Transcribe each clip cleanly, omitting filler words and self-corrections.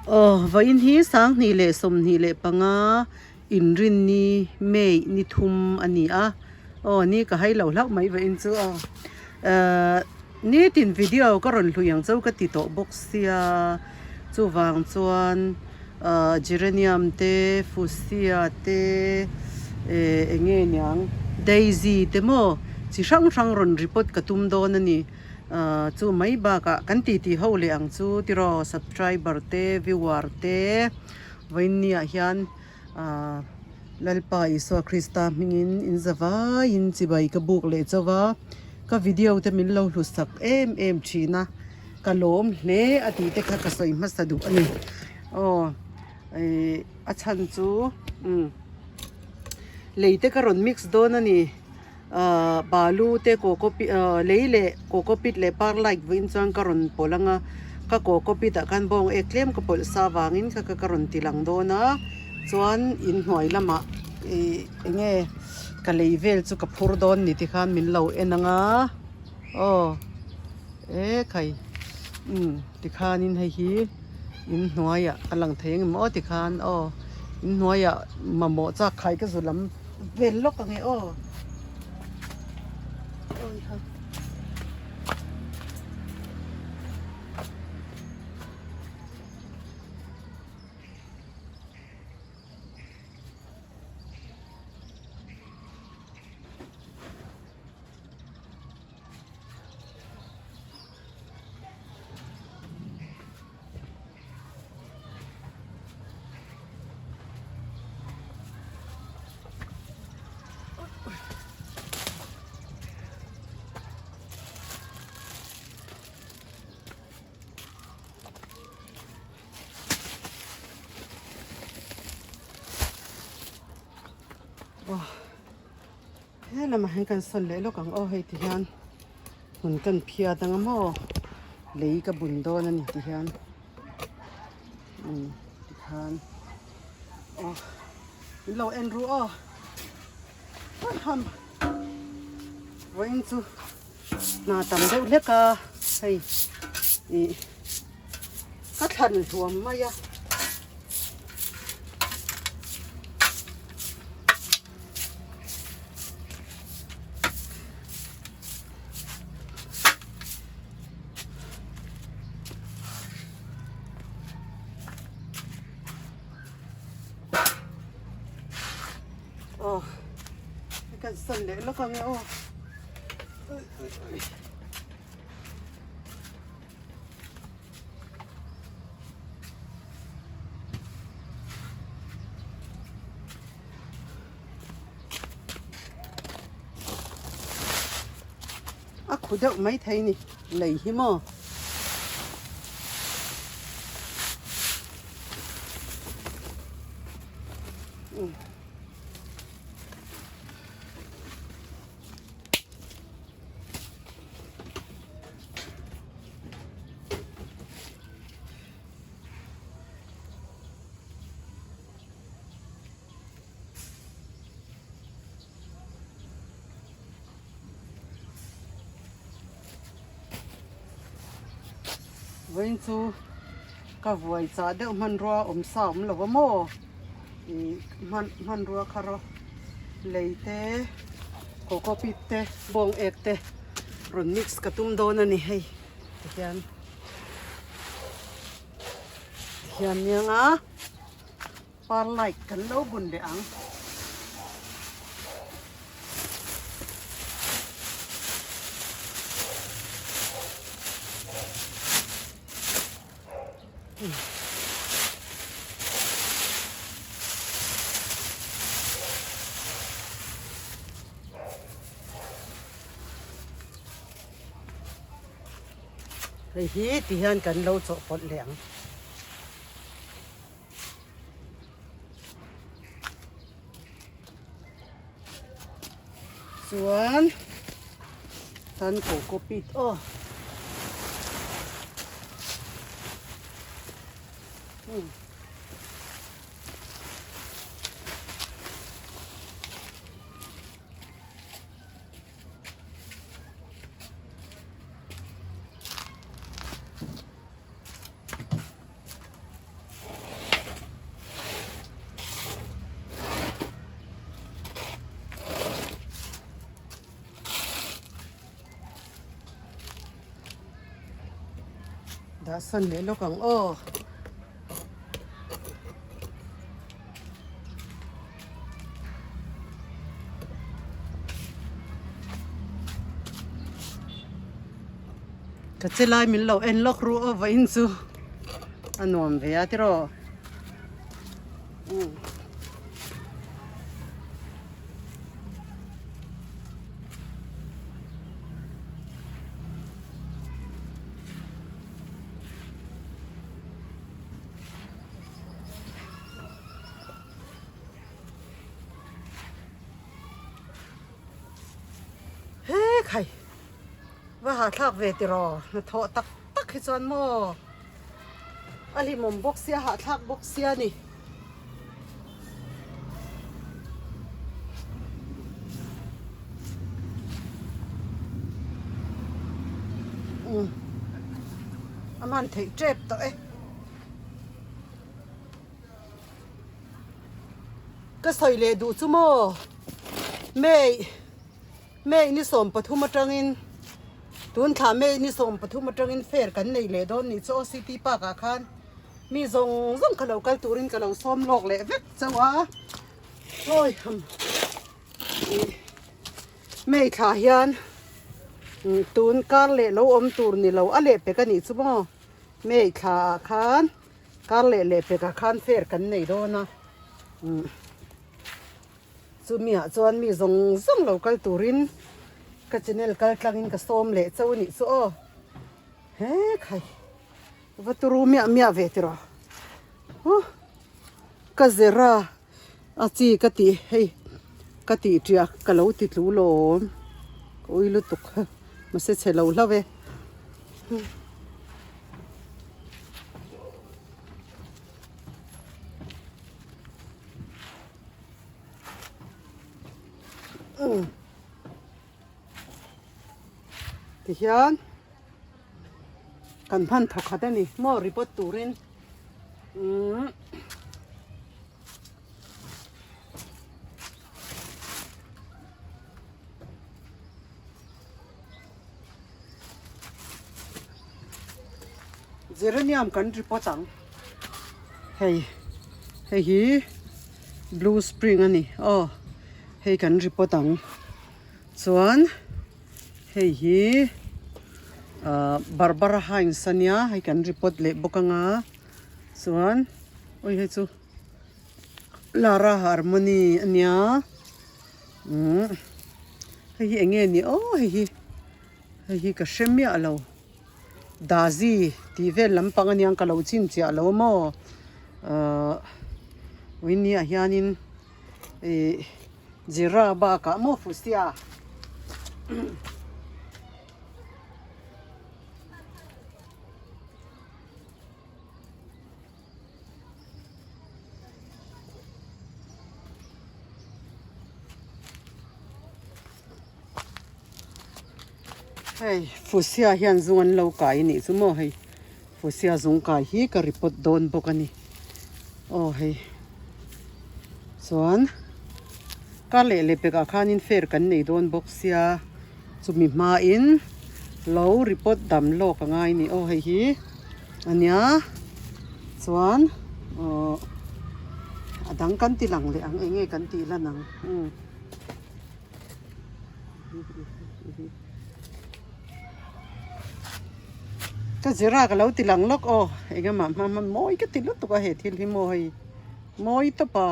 Aw vawiin hi 2025 inrinni May ni thum a ni a, aw ni ka hai lo hlauh mai vawiin chu aw ehh nitin video ka rawn hlui ang chauh ka ti tawh bawk sia chuvang chuan ahh geranium te fuchsia te ehh eng nge niang daisy te maw chi hrang hrang rawn report ka tum dawn a ni. Ahh chu mai bakah kan titi ho leh ang chu tiraw subscriber te viewer te vawiinniah hian ahh Lalpa Isua Krista hmingin in za vaiin chibai ka buk leh chauh va ka video te min lo hlusak em em thin a ka lawm hle a tih te kha ka sawi hmasa duh a ni aw ih a chhan chu umm lei te ka rawn mix dawn a ni. Ahh balu te coco pit ahh lei leh coco pit leh perlite vawiin chuan ka rawn pawlh ang a ka coco pit ah khan bawng ek tlem ka pawlh sa vangin kha ka rawn ti lang dawn a chuan inhnuai lamah ih eng nge ka lei vel chu ka phur dawn ni tikhan min lo en ang a aw ekhai umm tikhanin hei hi inhnuaiah ka lang thei ang em aw tikhan aw inhnuaiah mamawh chak khai ka zu lam. Vel lawk ang e aw. Awi ha. He lamah hian kan sawn leh lawk ang aw hei ti hian hmun kan phiat ang a maw lei ka bun dawn a ni ti hian umm tikhan aw min lo en ru aw ham vawiin chu hna tam deuh hlek a hei ih ka thlan hluam mai a. Aw kan san leh lawk ang e aw. A khu deuh mai thei ni lei hi maw. Vawiin chu ka vuai chah deuh hmanrua awm sa awm lo va maw ih hman hmanrua kha rawh lei te coco pit te bawng ek te rawn mix ka tum dawn a ni hei tihian tihian nia nga. Perlite kan lo bun leh ang. Hei hi ti hian kan lo chawhpawlh leh ang. Chuan tan coco pit aw. Dah sawn leh lawk ang aw. Ka che lai min lo en lawk ru aw vawiin chu a nuam ve a tiraw. He khai va hahthlak ve tiraw hnathawh tak tak hi chuan maw a hlimawm bawk sia hahthlak bawk sia a ni. A man theih tep tawh e. Ka sawi leh duh chu maw May May ni 13 atangin tun thla May ni 13 atangin fair kan nei leh dawn nih chu aw City Park ah khan mi zawng zawng ka lo kal turin ka lo sawm lawk leh vek chauh a awi ham May thla hian tun kar leh lo awm tur ni lo a leh pek a nih chu maw May thla ah khan Kar leh leh pekah khan fair kan nei dawn a, chumi ah chuan mi zawng zawng lo kal turin ka channel kal tlangin ka sawm leh chauh a nih chu aw. He khai va turu miah miah ve tiraw huh ka zir a a chi ka tih hei ka tih tiah ka lo ti tlu lawm ka ui lutuk mahse chhe lo hlauh e. Tihian kan hman thawkhat a ni maw report turin umm. Geranium kan repot ang hei hei hi blue spring a ni aw hei kan repot ang chuan hei hi ah barbara hines a nia hei kan repot leh bawk ang a chuan awi hei chu lara harmony a nia. Umm hei hi eng nge ni aw hei hi hei hi ka hre miah lo dazi tih vel lampang aniang ka lo chhinchhiah lo maw ahh vawiin ah hianin ih zira bakah maw fusia. Hei Fusia hian zung an lo kai anih chu maw hei Fusia zung kai hi ka report dawn bawk a ni aw hei chuan kar leh leh pekah khanin fair kan nei dawn bawk sia chumi hmain lo report dam lawk a ngai a ni aw hei hi. Ania chuan awh a dang kan ti lang leh ang eng nge kan tih lan ang umm ka zira ka lo ti lang lawk aw eng emaw hma hma mawi ka ti lutuk a he thil hi maw hei mawi tawp a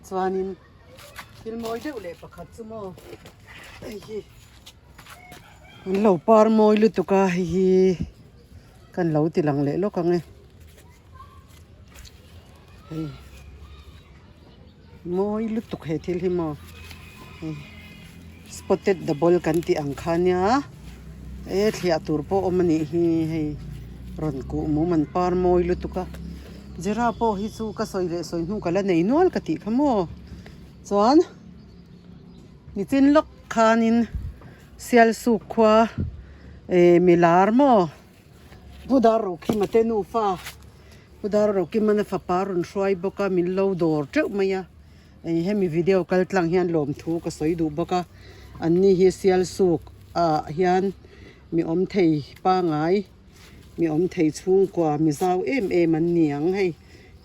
chuanin thil mawi deuh leh pakhat chu maw hei hi. An lo par mawi lutuk a hei hi kan lo ti lang leh lawk ang e hei mawi lutuk he thil hi maw hei spotted the ball kan tih ang kha nia e thliah tur pawh awm a nih hi hei rawn kuh mum an par mawi lutuk a zira pawh hi chu ka sawi leh sawi hnu ka la nei nual ka tih kha maw chuan. Nichin lawk khanin Sialsuk khua eh milar maw Pu Darrokhima te nufa Pu Darrokhimana fapa rawn hruai bawk a min lo dawr teuh mai a eng hemi video kal tlang hian lawmthu ka sawi duh bawk a anni hi Sialsuk ah hian. Mi awm thei pangai mi awm thei chhungkua mi zau em em an ni ang hei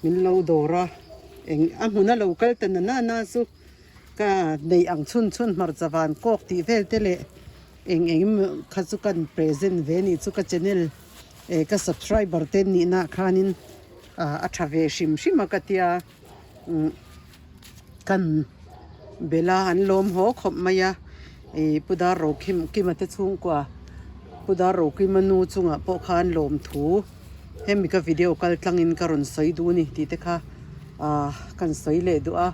min lo dawr a eng a hmun a lo kal ta na na na chu ka neih ang chhun chhun hmarcha van kawk tih vel te leh eng eng emaw kha chu kan present ve anih chu ka channel eh ka subscriber te nih na ah khanin ah a tha ve hrim hrim a ka tia umm kan bela an lawm haw khawp mai a ih pu dar rokhim kima te chhungkua pu dar rokima nu chungah pawh khan lawm thu hemi ka video kal tlangin ka rawn sawi duh a ni tih te kha ah kan sawi leh duh a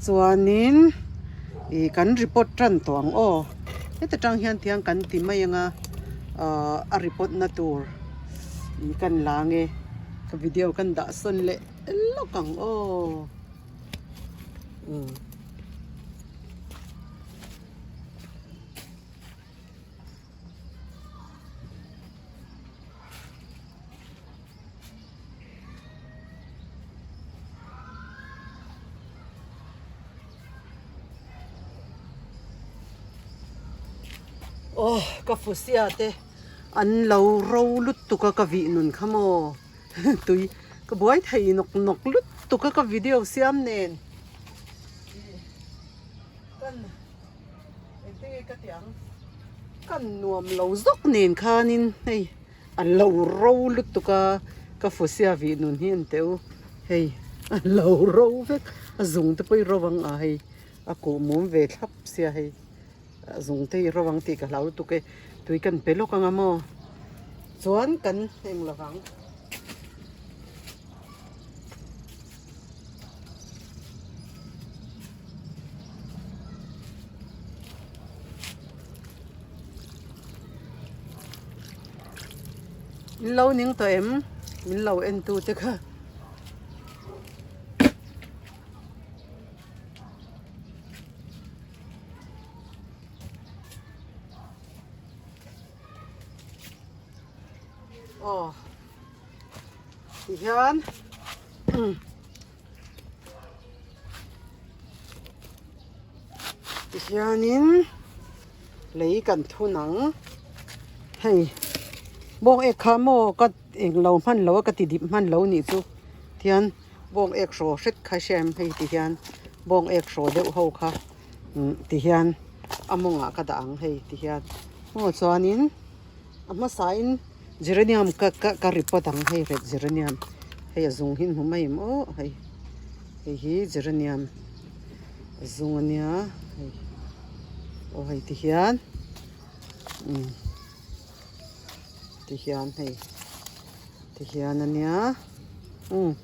chuanin ih kan report tan tawh ang aw heta tang hian tiang kan ti mai anga ah a report na tur ih kan la nge ka video kan dah sawn leh lawk ang aw umm. Aw ka fusia te an lo ro lutuk a ka vih nun kha maw tui ka buai thei nawk nawk lutuk a ka video siam nen kan engtin nge ka tih ang kan nuam lo zawk nen khanin hei a lo ro lutuk a ka fusia vih nun hi an teh u hei a lo ro vek a zung te pawh hi ro ang a hei a kuh mum ve thlap sia hei a zung te hi ro ang tih ka hlau lutuk e tui kan pe lawk ang a maw chuan kan eng lo vang. Min lo ning tawh em? Min lo en tu te kha. Aw tihian Tihianin lei kan thun ang hei bawng ek kha maw ka englo hman lo a ka ti dip hman lo nih chu tihian bawng ek hraw hret kha hria em hei tihian bawng ek hraw deuh ho kha tihian a mawngah ka dah ang hei tihian maw chuanin a hmasain geranium ka ka ka repot ang hei red geranium hei a zung hi an hmu mai em aw hei. Hei hi geranium a zung a nia hei aw hei ti hian umm ti hian hei ti hian a nia umm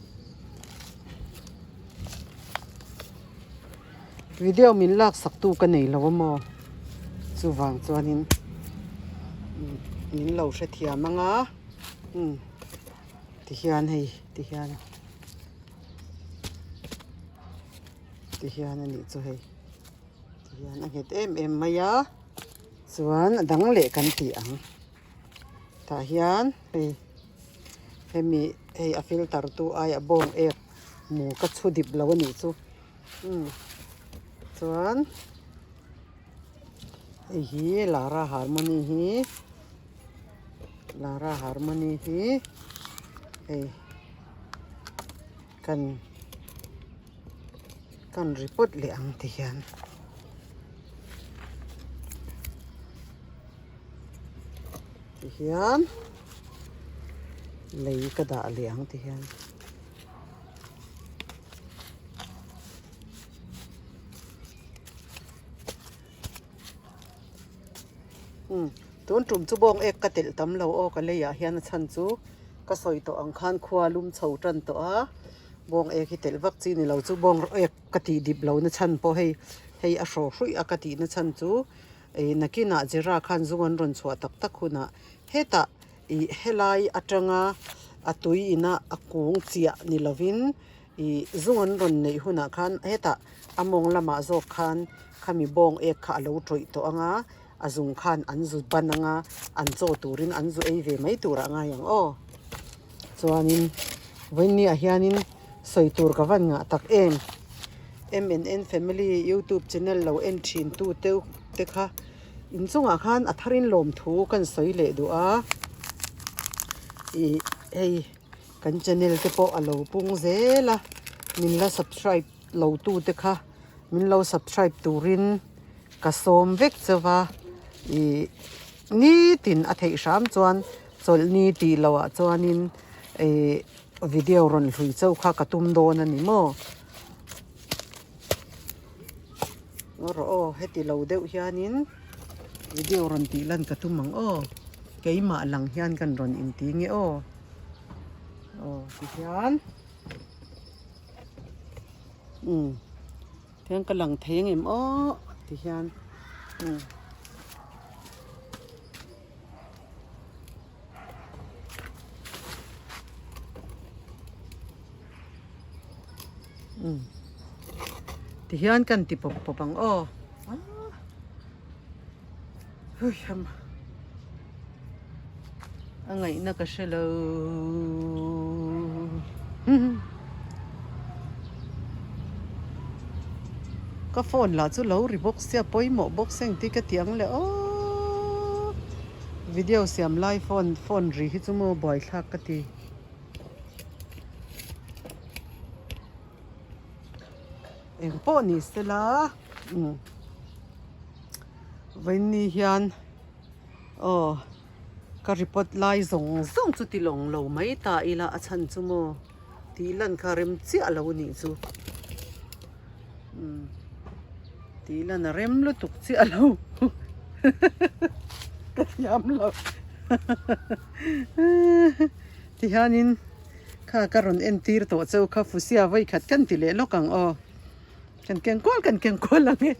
video min lak sak tu ka nei lo a maw chuvang chuanin min lo hrethiam ang a umm ti hian hei ti hian. Ti hian a nih chu hei ti hian a nghet em em mai a chuan a dang leh kan tih ang tah hian hei hemi hei a filter tu aia bawng ek mu ka chhu dip lo a nih chu umm chuan hei hi lara harmony hi lara harmony hi hei. Kan kan report leh ang ti hian ti hian lei ka dah leh ang ti hian. Umm tun tum chu bawng ek ka telh tam lo aw ka leiah hian a chhan chu ka sawi tawh ang khan khua lum chho tan tawh a bawng ek hi telh vak chi ni lo chu bawng ek ka tih dip lo na chhan pawh hei hei a hraw hruih a ka tih na chhan chu ih nakinah zira khan zung an rawn chhuah tak tak hunah hetah ih helai atanga a tui ina a kung chiah ni lovin ih zung an rawn neih hunah khan hetah a mawng lamah zawk khan khami bawng ek kha a lo tawih tawh ang a a zung khan an zu ban ang a an chaw turin an zu ei ve mai tur ah ngai ang aw chuanin vawiin ah hianin sawi tur ka van ngah tak em M and N family youtube channel lo en thin tu te te kha. Inchungah khan a tharin lawmthu kan sawi leh duh a, ih hei kan channel te pawh a lo pung zel a, min la subscribe lo tu te kha min lo subscribe turin ka sawm vek chauh va, ih nitin a theih hram chuan chawlhni tih loh ah chuanin ih video rawn hlui chauh kha ka tum dawn a ni maw. Ngaw rawh aw heti lo deuh hianin video rawn tih lan ka tum ang aw keimah lang hian kan rawn inti nge aw aw tihian umm tihian ka lang thei ang em aw tihian umm. Umm tihian kan ti pawp pawp ang aw hui ham a ngaihna ka hre lo ka phone lah chu lo ri bawk sia pawimawh bawk sia engtin ka ti ang le aw video siam lai phone phone ri hi chu maw buaithlak ka ti. Eng pawh ni sela vawiinni hian aw ka report lai zawng zawng chu ti lawng lo mai ta ila a chhan chu maw tih lan kha rem chiah lo nih chu tih lan a rem lutuk chiah lo ka thiam lo. Tihianin kha ka rawn entir tawh cheu kha Fusia vawikhat kan ti leh lawk ang aw. Kan keng kual kan keng kual ang e.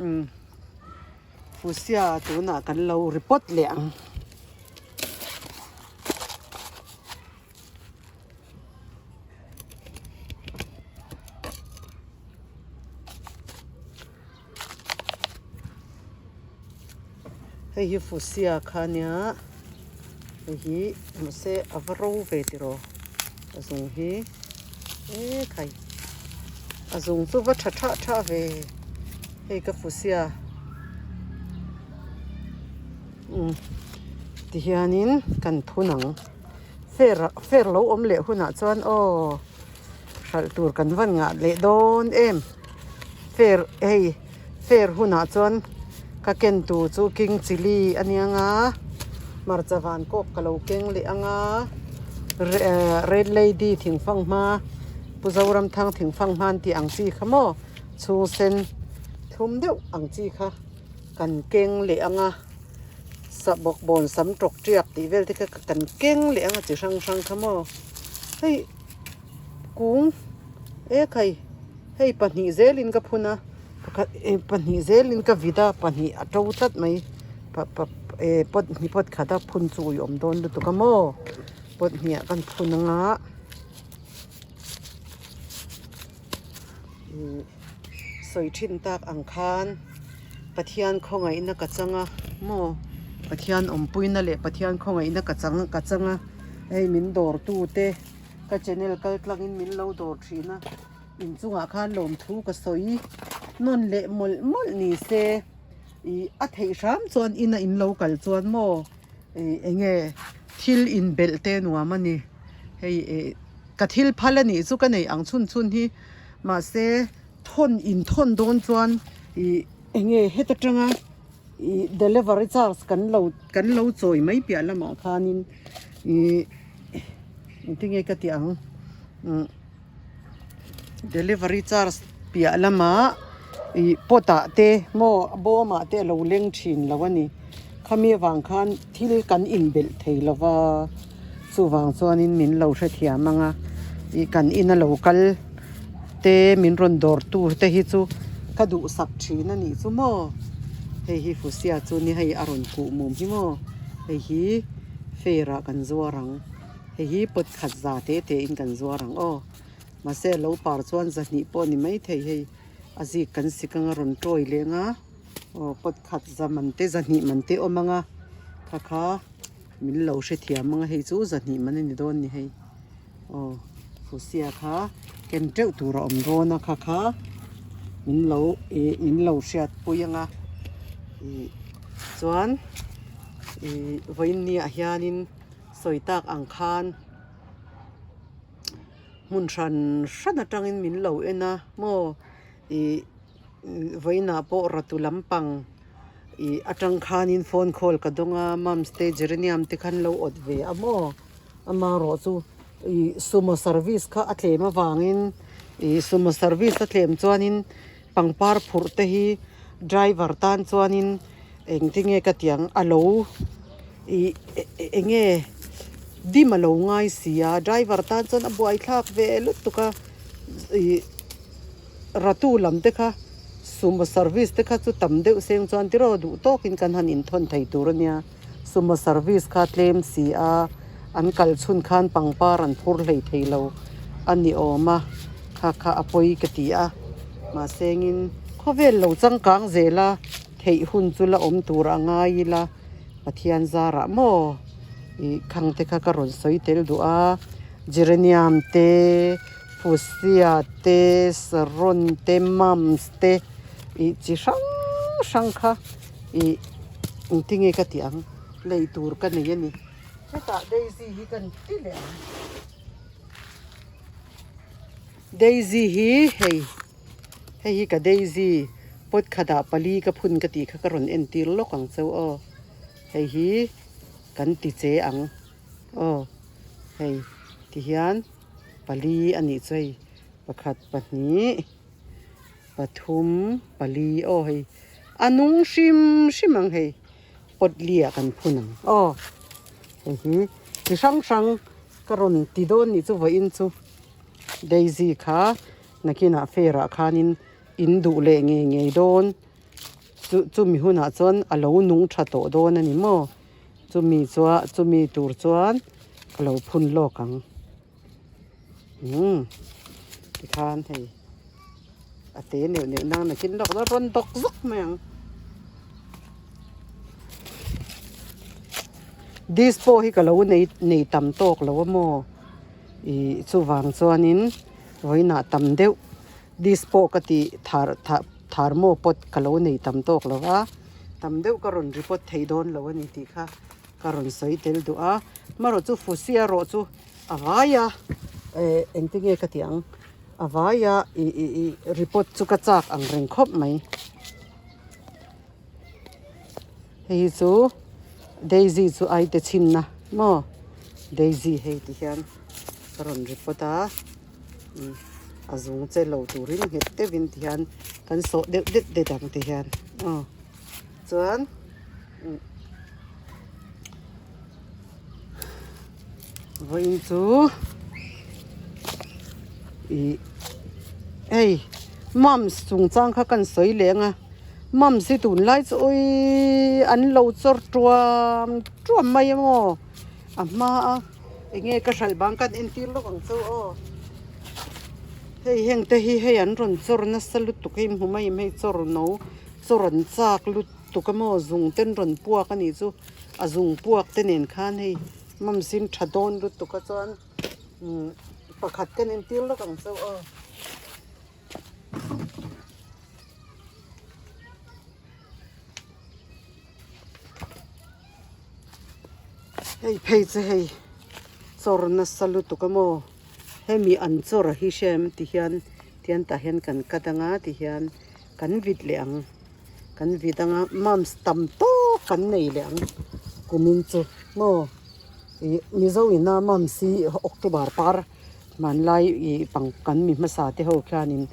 Umm Fusia tunah kan lo report leh ang. Hei hi Fusia kha ania hei hi mahse a va ro ve tiraw a zung hi e khai a zung chu va tha tha tha ve hei ka Fusia umm tihianin kan phun ang fer fer lo awm leh hunah chuan aw. Hralh tur kan van ngah leh dawn em? Fair hei fair hunah chuan ka ken tur chu king chilli a nia nga hmarcha van kawk ka lo keng leh ang a red lady thingfang hma Pu Zoramthang thingfang hma an tih ang chi kha maw chhung sen thlum deuh ang chi kha kan keng leh ang a sahbawk bawn sam tawk tiak tih vel te kha kan keng leh ang a chi hrang hrang kha maw hei. Kung e khai hei pahnih zelin ka phun a pakhat eh pahnih zelin ka vit a pahnih a to tlat mai pa pa eh pot hnih pot khat a phun chu ui awm dawn lutuk a maw pot hnih ah kan phun anga ihh sawi thin tak ang khan Pathian khawngaihna ka chang a maw Pathian awmpuina leh Pathian khawngaihna ka chang ka chang a hei min dawr tu te. Ka channel kal tlangin min lo dawr thin a, inchungah khan lawmthu ka sawi nawn leh mawlh mawlh ni se ih a theih hram chuan ina in lo kal chuan maw ih eng nge thil inbelh te nuam a ni hei ih ka thil phal a nih chu ka neih ang chhun chhun hi mahse thawn inthawn dawn chuan ih eng nge heta tanga ih delivery charge kan lo kan lo chawi mai piah lamah khanin ih. Engtinge ka tih ang umm delivery charge piah lamah ih pot ah te maw a bawm ah te a lo leng thin lo a ni khami avang khan thil kan inbelh thei lo va chuvang chuanin min lo hrethiam ang a ih kan ina lo kal te min rawn dawr tur te hi chu ka duhsak thin a nih chu maw hei hi Fusia chu ni hei a rawn kuh mum hi maw hei hi. Fair ah kan zuar ang hei hi pot khat za te te in kan zuar ang aw mahse a lo par chuan zahnih pawh a ni maithei hei a zik kan sik anga rawn tawi leh anga aw pot khat za man te zahnih man te awm anga kha kha min lo hrethiam anga hei chu zahnih man a ni dawn ni hei aw fusia kha ken teuh tur a awm dawn a kha kha. min lo ih min lo hriatpui ang a ih chuan ih vawiin niah hianin sawi tak ang khan hmun hran hran atangin min lo en a maw ih vawiinah pawh ratu lampang ih atang khanin phone call ka dawng a mums te geranium te khan lo awt ve a maw amarawh chu ih sumo service kha a tlem avangin ih sumo service a tlem chuanin pangpar phurh te hi driver tan chuanin engtinge ka tih ang a lo ih eng nge dim a lo ngai si a driver tan chuan a buaithlak ve lutuk a ih ratu lam te kha sumo service te kha chu tam deuh seng chuan tiraw duh tawkin kan han inthawn thei tur a nia sumo service kha tlem si a an kal chhun khan pangpar an phur hlei thei lo a ni awm a kha kha a pawi ka ti a mahse engin khawvel lo changkang zel a theih hun chu la awm tur a ngai ila Pathian zarah maw ih khang te kha ka rawn sawi tel duh a geranium te fuchsia te saron te mums te ih chi hrang hrang kha ih engtinge ka tih ang lei tur ka nei a ni hetah daisy hi kan ti leh ang daisy hi hei hei hi ka daisy pot khatah pali ka phun ka tih kha ka rawn entir lawk ang cheu aw hei hi kan ti che ang aw hei tihian pali a nih chu hei pakhat pahnih. Pathum pali aw hei a nung hrim hrim ang hei pot li ah kan phun ang aw hei hi chi hrang hrang ka rawn ti dawn nih chu vawiin chu daisy kha nakinah fair ah khanin in duh leh ngei ngei dawn chu chumi hunah chuan a lo nung tha tawh dawn a ni maw chumi chuan chumi tur chuan ka lo phun lawk ang. Umm tikhan hei a te neuh neuh nang nakin lawk la rawn dawk zuk mai ang dispo hi ka lo nei nei tam tawk lo a maw ih chuvang chuanin vawiinah tam deuh dispo ka tih thar thar tharmaw pawt ka lo nei tam tawk lo va tam deuh ka rawn report thei dawn lo a ni tih kha. Ka rawn sawi tel duh a, marawh chu Fusi erawh chu a vai a, eh engtin nge ka tih ang, a vai a ih ih ih report chu ka chak ang reng khawp mai. Hei hi chu Daisy chu ai te chhinna maw Daisy hei ti hian ka rawn report a, a zung che lo turin nghet deuhin ti hian kan sawh deuh det det ang ti hian aw chuan. Vawiin chu ih hei mums chungchang kha kan sawi leh ang a mums hi tunlai chu awii an lo chawr tuam tuam mai a maw a hma a eng nge ka hralh bang kan entir lawk ang chu aw hei heng te hi hei an rawn chawr nasa lutuk hei hmu mai em hei chawr no chawr an chak lutuk. Tuk emaw zung ten rawn puak a nih chu a zung puak te nen khan hei mumsin tha dawn lutuk a chuan umm pakhat ka nen tir lawk ang chu aw. Hei phei chu hei chawr nasa lutuk emaw hemi an chawr hi hrem ti hian tian tah hian kan cut anga ti hian kan vit leh ang. Kan vit anga mums tam tawk kan nei leh ang kumin chu maw ih mizo ina mums hi october par hmanlai ih pang kan mi hmasa te ho khianin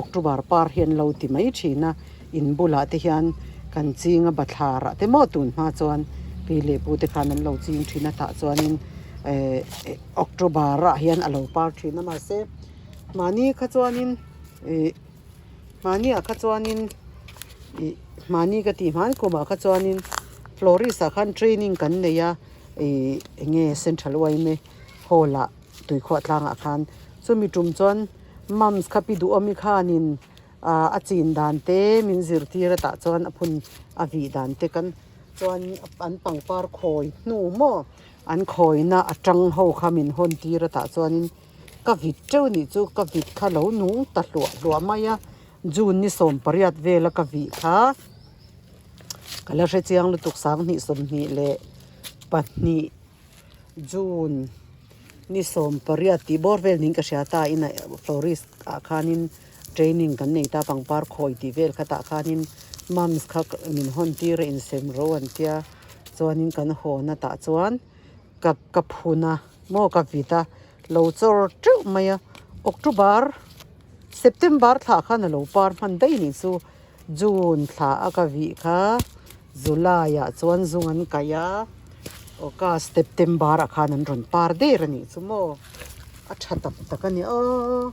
october par hi an lo ti mai thin a in bulah te hian kan ching a bathlar ah te maw tun hma chuan pi leh pu te khan an lo ching thin a tah chuanin eh october ah hian a lo par thin a mahse mahni kha chuanin ih. Hmaniah kha chuanin ih hmani ka tih hman kumah kha chuanin florist ah khan training kan nei a ih eng nge central yma hall ah tuikhuah tlangah khan chumi tum chuan mums kha pi duhawmi khanin ah a chin dan te min zirtir a tah chuan a phun a vih dan te kan chuan an pangpar khawi hnu maw an khawina atang ho kha min hawn tir a tah chuanin. Ka vit teuh nih chu ka vit kha lo nung ta hluah hluah mai a, June ni 18 vela ka vih kha ka la hre chiang lutuk 2022 June ni 18 tih bawr vel niin ka hria ta in florist ah khanin training kan nei ta pangpar khawi tih vel kha tah khanin mums kha min hawn tir a insem ro an tia chuanin kan hawn a tah chuan ka ka phun a maw ka vit a lo chawr teuh mai a October September thlah khan a lo par hman daih nih chu June thla a ka vih kha July ah chuan zung an kaih a August September ah khan an rawn par der a nih chu maw a tha tak tak a ni aw.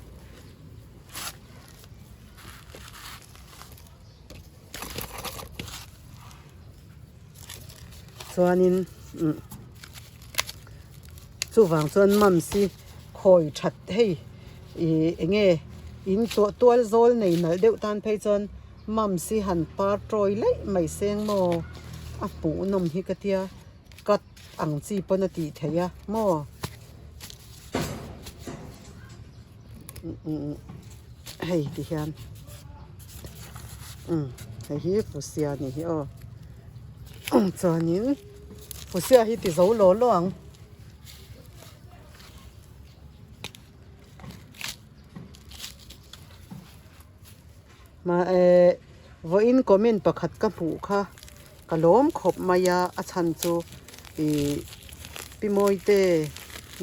Chuanin umm chuvang chuan mums hi khawi that hei ih eng nge in tuah tual zawl nei nalh deuh tan phei chuan mums hi han par tawi laih mai seng maw a hmuh nawm hi ka tia cut ang chi pawn a tih theih a maw. Hei ti hian umm hei hi fusia a nih hi aw chuanin fusia hi ti zo law law ang. Mahse vawiin comment pakhat ka hmuh kha ka lawm khawp mai a a chhan chu ih pi Mawite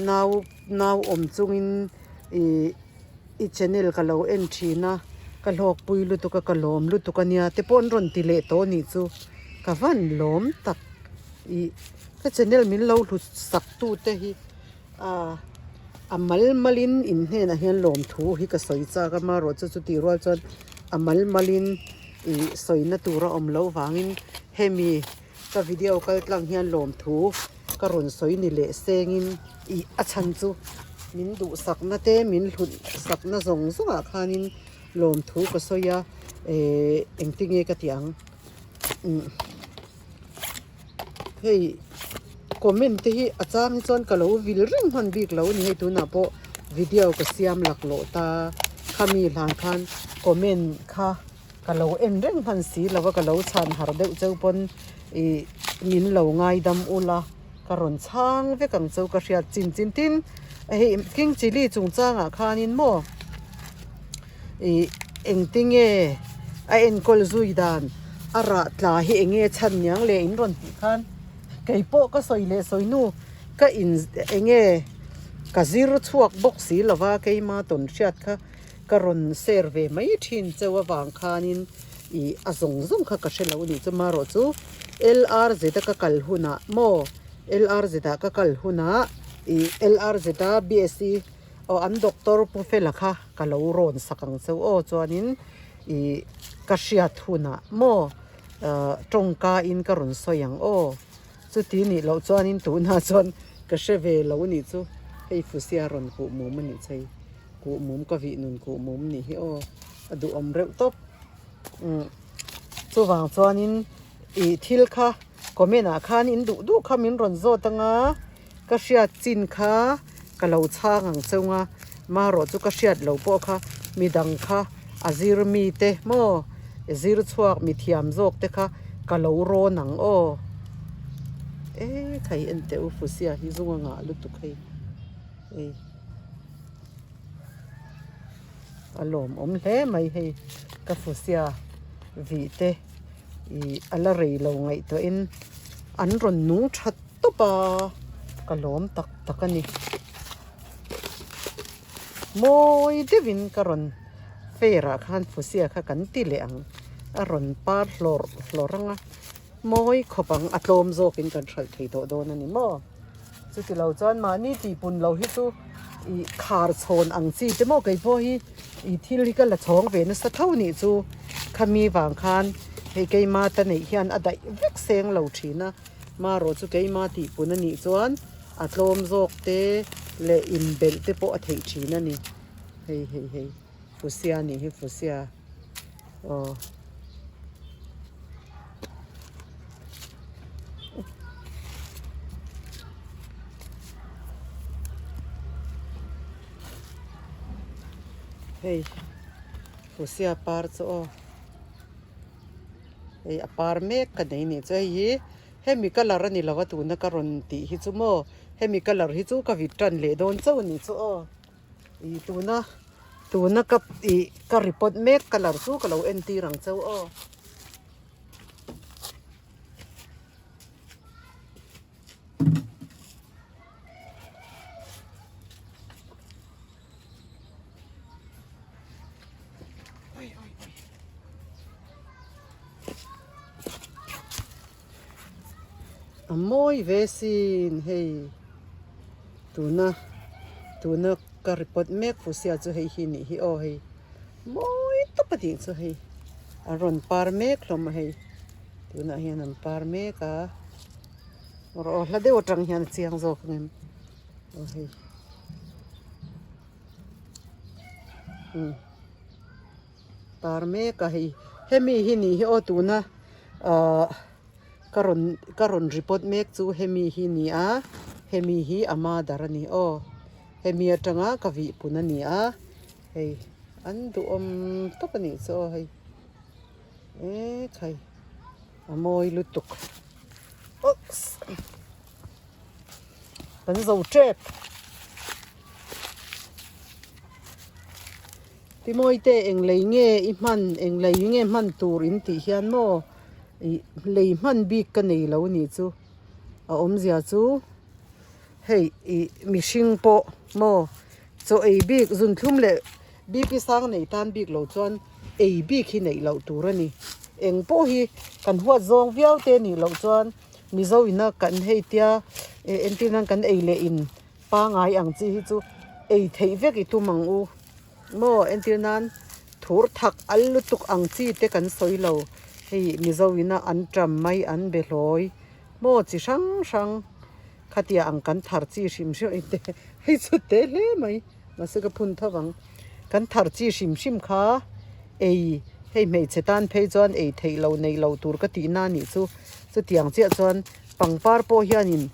nau nau awm chungin ih i channel ka lo en thin a ka hlawkpui lutuk a ka lawm lutuk a nia te pawh an rawn ti leh tawh a nih chu ka van lawm tak ih ka channel min lo hlut sak tu te hi. A a mal malin in hnenah hian lawmthu hi ka sawi chak a amaherawh chu chutih rual chuan a mal malin ih sawina tur a awm loh vangin hemi ka video kal tlang hian lawmthu ka rawn sawi ni leh sengin ih a chhan chu min duhsakna te min hlut sakna zawng zawngah khanin lawmthu ka sawi a ehh engtinge ka tih ang umm. Hei comment te hi a chang hi chuan ka lo vil reng hman bik lo a ni hei tunah pawh video ka siam laklawh ta khami hlan khan comment kha ka lo en reng hman si lo a ka lo chhan har deuh cheu pawn ih min lo ngaidam ula ka rawn chhang vek ang cheu ka hriat chin chin tin hei king chilli chungchangah khanin maw Ih engtinge a enkawl zui dan a rah tla hi eng nge chhan niang le in rawn tih khan kei pawh ka sawi leh sawi nu ka in eng nge ka zir chhuak bawk si lo va keima tawn hriat kha ka rawn share ve mai thin cheu avang khanin ih a zawng zawng kha ka hre lo a nih chu marawh chu LRZ a ka kal hunah maw LRZ ah ka kal hunah ih LRZ a BSc Aw an doctor Pu Fela kha ka lo rawn sak ang cheu aw chuanin ih ka hriat hunah maw tawngka in ka rawn sawi ang aw chuti nih loh chuanin tunah chuan ka hre ve lo nih chu hei fusia rawn kuh mum a nih chei kuh mum ka vih nun kuh mum nih hi aw a duhawm reuh tawp umm chuvang chuanin ih thil kha comment ah khan in duh duh kha min rawn zawt anga. Ka hriat chin kha ka lo chhang ang cheu nga, marawh chu ka hriat lo pawh kha midang kha a zir mi te maw zir chhuak mi thiam zawk te kha ka lo rawn ang aw. E khai en teh u Fusia hi zung a ngah lutuk hei ei a lawmawm hle mai hei ka Fusia vih te ih a la rei lo ngaihtuahin an rawn nung that. Tawp a, ka lawm tak tak a ni. Mawi deuhin ka rawn fair ah khan fusia kha kan ti leh ang. A rawn par hlawrh hlawrh ang a, mawi khawp ang a tlawm zawkin kan hralh thei tawh dawn a ni maw. Chuti lo chuan mahni tihpun lo hi chu ih khar chhawn ang chi te maw kei pawh hi ih thil hi ka la chhawng ve nasa tho nih chu khami vang khan hei keima ta neih hian a daih vek seng lo thin a. Marawh chu keima tihpun a nih chuan a tlawm zawk te leh inbelh te pawh a theih thin a ni. Hei hei hei fusia a nih hi fusia aw. Hei. Fusia par chu aw hei a par mek ka nei nih chu hei hi hemi colour a ni lo a tuna ka rawn tih hi chu maw hemi colour hi chu ka vit tan leh dawn chauh a nih chu aw ih tuna tuna ka ih ka report mek colour chu ka lo entir ang chauh aw. A mawi ve sin hei tuna tuna ka report mek fusia chu hei hi nih hi aw hei mawi tawp a tih chu hei a rawn par mek hlawm a hei tunah hian an par mek a aw hla deuh atang hian a chiang zawk ang em. Aw hei umm par mek a hei hemi hi nih hi aw tuna ahh ka rawn ka rawn report mek chu hemi hi ni a hemi hi a mother a ni aw hemi atanga ka vih pun a ni a hei an duhawm tawp a nih chu aw hei ekhai a mawi lutuk oops. Kan zo tep. Timawi te eng lei nge i hman eng lei nge hman tur in tih hian maw ih lei hman bik ka nei lo nih chu a awmzia chu hei ih mihring pawh maw chaw ei bik zunthlum leh BP sang nei tan bik lo chuan ei bik hi neih loh tur a ni eng pawh hi kan huat zawng viau te nih loh chuan. Mizo ina kan hei tia eh entir nan kan ei leh in pangai ang chi hi chu ei theih vek i tum ang u maw entir nan thur thak al lutuk ang chi te kan sawi lo hei Mizo ina an ṭam mai an be hlawi maw chi hrang hrang khatia ang kan thar chi hrim hrim ei te hei chu te hle mai mahse ka phun tho ang kan thar chi hrim hrim kha ei hei hmeichhe tan phei chuan ei theih loh neih loh tur ka tih na nih chu chutiang chiah chuan pangpar pawh hianin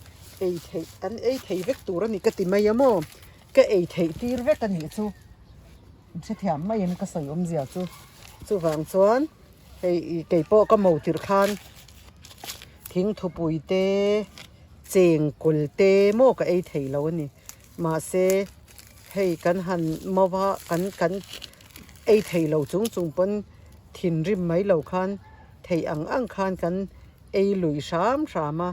ei theih an ei thei vek tur a ni ka ti mai a maw ka ei theih tir vek a nih chu hrethiam maiin ka sawi awmzia chu chuvang chuan hei ih keipawh ka mo tirh khan thingthupui te chengkawl te maw ka ei thei lo a ni. Mahse, hei kan han mova kan kan ei thei lo chung chung pawn thinrim mai lo khan theih ang ang khan kan ei lui hram hram a.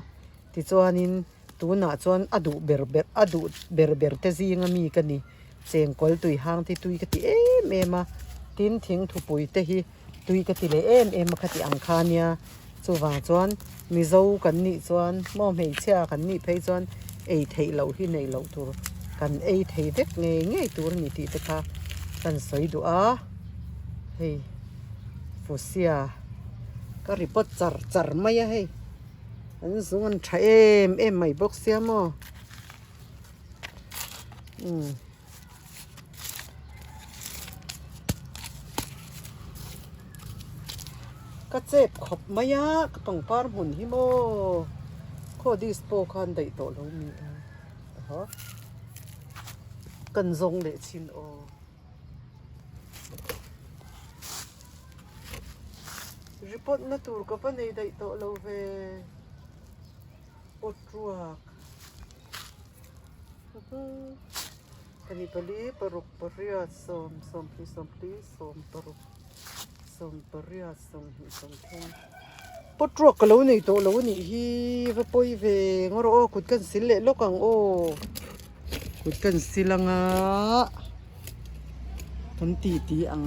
Tichuanin tunah chuan a duh ber ber a duh ber ber te zinga mi ka ni. Chengkawl tui hang te tui ka ti em em a, tin thingthupui te hi tui ka ti leh em em a khati ang kha nia. Chuvang chuan Mizo kan nih chuan maw hmeichhia kan nih phei chuan ei theih loh hi neih loh tur kan ei thei vek ngei ngei tur a ni tih te kha kan sawi duh a. Hei Fusia ka report char char mai a hei an zung an tha em em mai bawk sia maw umm. Ka chep khawp mai a ka pangpar hmun hi maw khaw dispo khan daih tawh lo mi a aha kan zawng leh chin aw report na tur ka va nei daih tawh lo ve awt ruak. Pahnih pali paruk pariat sawm sawmhnih sawmhli sawm paruk sawm pariat sawmhnih sawmthum pot ruak ka lo nei tawh lo a nih hi va pawi ve ngaw rawh aw kut kan sil leh lawk ang aw kut kan sil anga kan tih tih ang.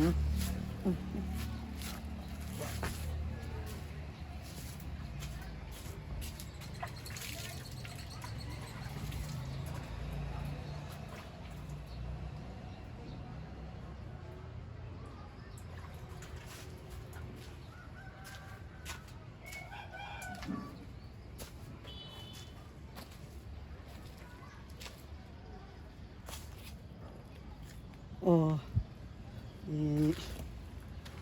Aw ih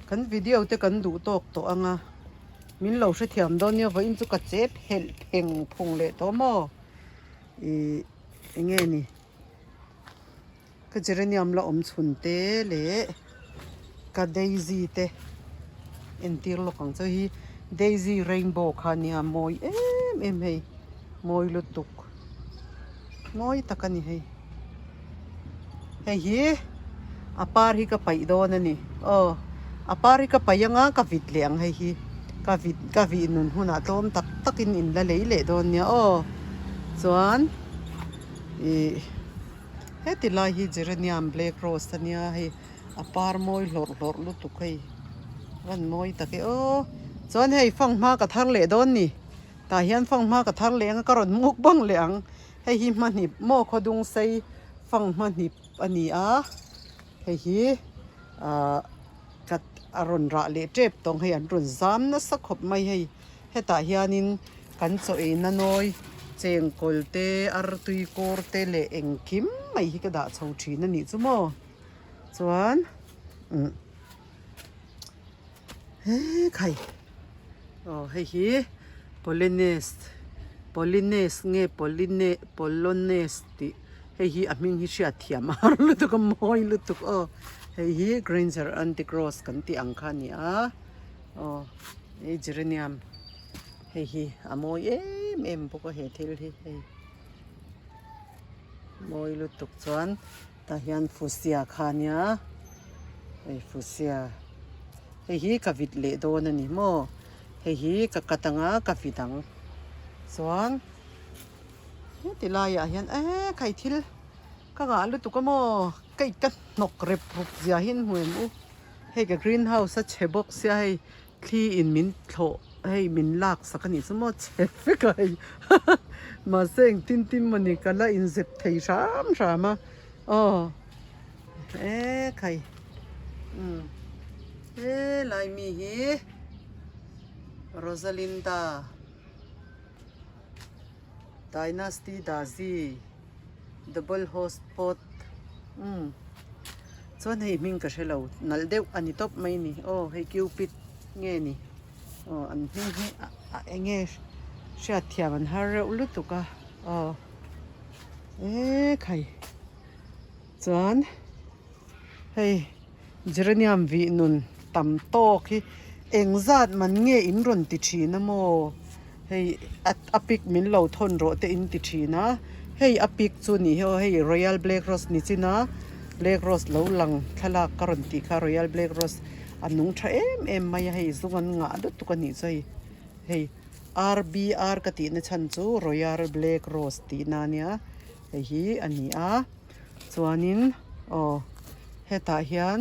kan video te kan duh tawk tawh ang a min lo hrethiam dawn nia vawiin chu ka chep helh pheng phung leh tawh maw ih eng nge ni ka geranium la awm chhun te leh. Ka daisy te entir lawk ang chu hi daisy rainbow kha nia mawi em em hei mawi lutuk mawi tak a ni hei hei hi a par hi ka paih dawn a ni aw a par hi ka paih anga ka vit leh ang hei hi ka vit ka vih nun hunah tlawm tak takin in la lei leh dawn nia aw chuan ih heti lai hi geranium black rose a nia hei. A par mawi hlawrh hlawrh lutuk hei van mawi tak e aw chuan hei fanghma ka thar leh dawn ni tah hian fanghma ka thar leh ang a ka rawn muk bang leh ang hei hi hmahnip maw khawdung sei fanghma hnip a ni a hei hi ahh ka a rawn rah leh tep tawng hei an rawn zam nasa khawp mai hei hetah hianin kan chaw eina nawi chengkawl te artui kawr te leh engkim mai hi ka dah chho thin a nih chu maw. Chuan umm he khai aw hei hi polines polines nge poline polones tih hei hi a hming hi hriat thiam a har lutuk a mawi lutuk aw hei hi granger anti cross kan tih ang kha a ni a aw hei geranium hei hi a mawi em em bawk a he thil hi hei mawi lutuk chuan. Tah hian fusia kha a nia hei fusia hei hi ka vit leh dawn a ni maw hei hi ka cut anga ka vit ang chuan heti laiah hian eh khai thil ka ngah lutuk a maw ka in ka hnawk rep rup zia hi an hmu em u hei ka green house a chhe bawk sia hei thli in min thlawh hei min lak sak a nih chu maw chhe vek a hei mahse engtin tin mawni ka la inzep thei hram hram a aw e khai umm helai mi hi Rosalinda Dynasty Dazi double host pot umm chuan hei hming ka hre lo nalh deuh a ni tawp mai ni aw hei cupid nge ni aw an hming hi a eng nge hriat thiam an har reuh lutuk a aw e khai chuan hei geranium vih nun tam tawk hi engzat man nge in rawn ti thin a maw hei a pic min lo thawn rawh te in ti thin a hei a pic chu ni hi aw hei royal black rose ni chin a black rose lo lang thlalak ka rawn tih kha royal black rose a nung tha em em mai a hei zung an ngah lutuk a nih chu hei hei R_B_R ka tih na chhan chu royal black rose tih na ania hei hi a ni a chuanin aw hetah hian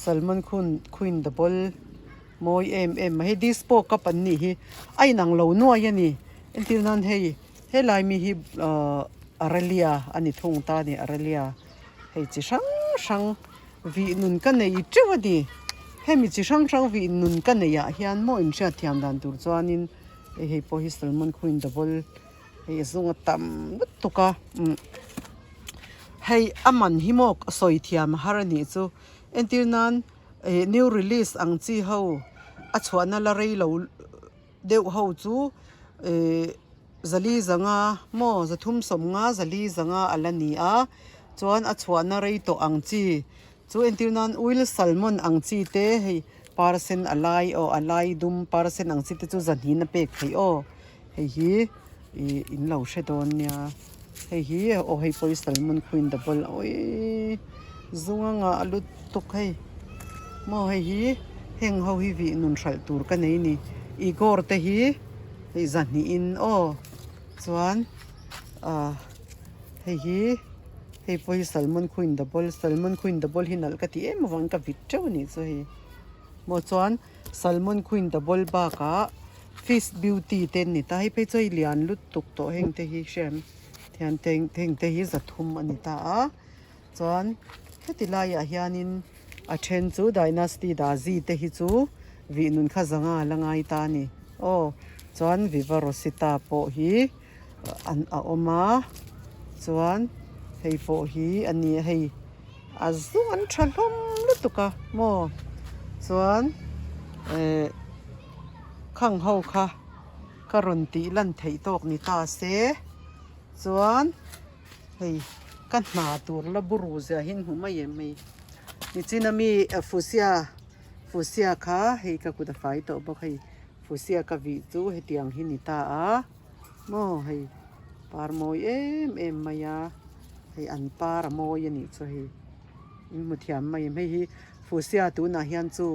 salmon khun queen double mawi em em mai hei dispo cup an nih hi a inang lo nuai a ni entir nan hei helai mi hi ahh aralia a ni thung ta a ni aralia hei chi hrang hrang vih nun ka nei teuh a ni hemi chi hrang hrang vih nun ka neih ah hian maw inhriat thiam dan tur chuanin hei hei pawh hi salmon queen double hei a zung a tam lutuk a umm hei a man hi maw sawi thiam a har a nih chu entir nan. Ih new release ang chi ho a chhuahna la rei lo deuh ho chu ih zali zanga maw zathum sawmnga zali zanga a la ni a chuan a chhuahna rei tawh ang chi chu entir nan oil salmon ang chi te hei par sen a lai aw a lai dum par sen ang chi te chu zahnin a pek theih aw hei hi ih in lo hre dawn nia hei hi aw hei pawh hi salmon queen double awii zunga ngah lutuk hei maw hei hi heng ho hi vih nun hralh tur ka nei ni igor te hi hei zahnih in aw chuan ah hei hi hei pawh hi salmon queen double salmon queen double hi nalh ka ti em avangin ka vit teuh a nih chu hei maw chuan. Salmon queen double bakah fish beauty te an ni ta hei phei chu hei lian lutuk tawh heng te hi hrem thian te heng te hi zathum a ni ta a chuan heti laiah hianin a then chu dynasty dazi te hi chu vih nun kha zanga la ngai ta a ni aw chuan viva rosita pawh hi an a awm a chuan hei pawh hi a ni hei. A zung an tha hlawm lutuk a maw chuan eh khang ho kha ka rawn tih lan theih tawk ni ta se chuan hei ka hna tur la buru zia hi an hmu mai em hei. Nichina mi fusia fusia kha hei ka kut a fai tawh bawk hei fusia ka vih chu hetiang hi ni ta a maw hei par mawi em em mai a hei an par a mawi a nih chu hei in hmu thiam mai em hei hi fusia tunah hian chu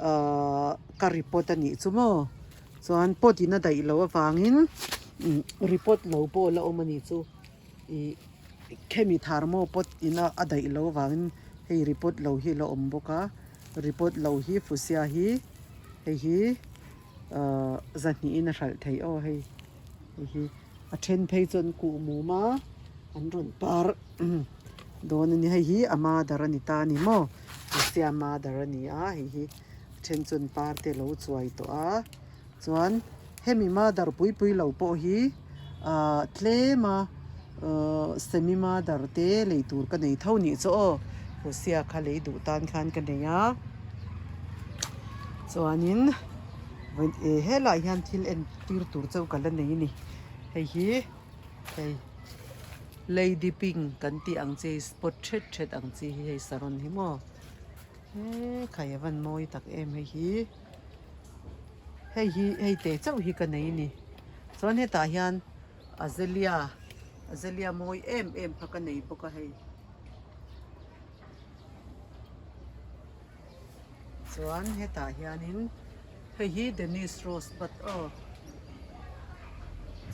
ahh ka report a nih chu maw chuan pot in a daih loh avangin report lo pawh a la awm a nih chu. Ih khemi tharmaw pot ina a daih lo vangin hei report lo hi a la awm bawk a report lo hi fusia hi hei hi ahh zahnih in a hralh theih aw hei hei hi a then phei chuan kuh mum a an rawn par dawn a ni hei hi a mother a ni ta a ni maw fusia mother a ni a hei hi a then chuan par te a lo chuai tawh a. Chuan hemi mother pui pui lo pawh hi ahh tlem a ahh semi mother te lei tur ka nei tho nih chu aw Rusia kha lei duh tan khan ka nei a chuanin helaiah hian thil en tir tur chauh ka la nei a ni hei hi hei lady pink kan tih ang chi spot thet thet ang chi hi hei saron hi maw he khai a van mawi tak em hei hi. Hei hi hei teh chauh hi ka nei a ni chuan hetah hian azalea azalea mawi em em kha ka nei bawk a hei chuan hetah hianin hei hi Dennis rose bud aw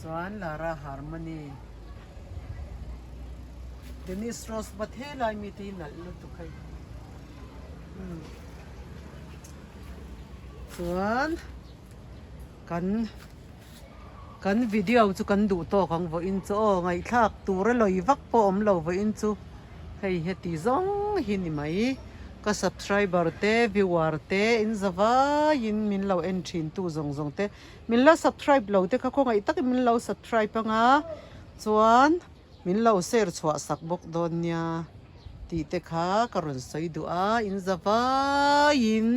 chuan Lara harmony Dennis rose bud helai mite hi nalh lutuk hei. Chuan kan kan video chu kan duh tawk ang vawiin chu aw ngaihthlak tur a lawi vak pawh awm lo vawiin chu hei heti zawng hi ni mai ka subscriber te viewer te in za vaiin min lo en thin tu zawng zawng te min la subscribe lo te kha khawngaih takin min lo subscribe anga chuan. Min lo share chhuah sak bawk dawn nia tih te kha ka rawn sawi duh a, in za vaiin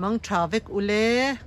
mang tha vek ule.